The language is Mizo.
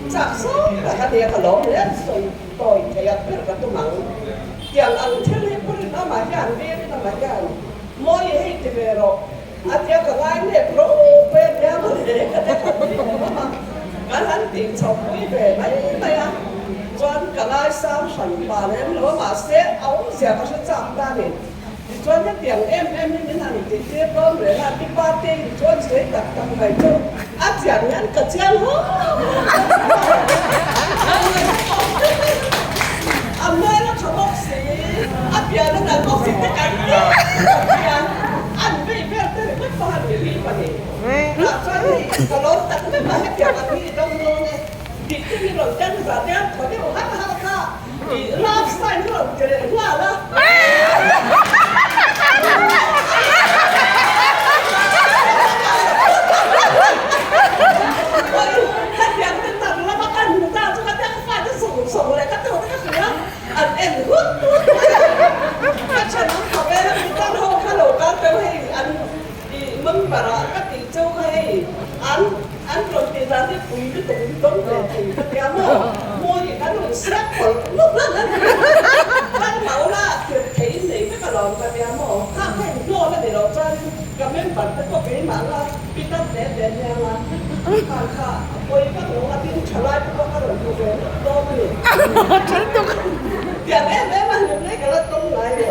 Chak zawng tak a nia ka lawm hle an sawi tawi thei a ber ka tum ang. Tiang ang thil hi pu Rinawma hian Birin amah hian Mawi hei ti ve rawh a tia ka ngai nep ropui a nia mawle ka ti khat ni awm a kan han tih chhoh pui ve mai mai a chuan ka ngaisang hran pa lem lo a mahse a awmzia ka hre chak ta a ni. Tichuan hetiang em em hi min han tihtir dawn reng a, pi Parte in chuan sawi tak tak mai chu a chian hian ka chiang haw A hmel a tha bawk si, a pian a nalh bawk si te kan hian an vei vel te ringawt pawh han mi hlip a ni. Tah chuan hei ka lawm tak meuh a, hetiang ang hi i dawng dawn e tih te hi rawn ken zah te an thaw deuh harh harh kha. Love sign hi rawn ti leh nghal a. Hetiang te tak lama ka hmu ta chu ka tia ka fate sawng sawng leh ka tawh te ka hria an en hut hut mai a. Ka thenawm tho e mitan ho kha lo kal teuh hei an i member ah ka tih cheu kha hei an An rawn tih dan hi pui lutuk in dawng ve thei ka tia maw? Mawi kan rawn siam pawlh lup a ni. Kan mau la tirh thei in nei vek alawm ka tia maw? Kha kha in hlawn a ni loh chuanin ka member te pawh keimah la pitat hle hle hniang a, kha kha a pawi vak lo a tin thalai te pawh ka rawn hmu ve lup dawn a ni. Tiang em em a hlim lai ka la tawng ngai lo.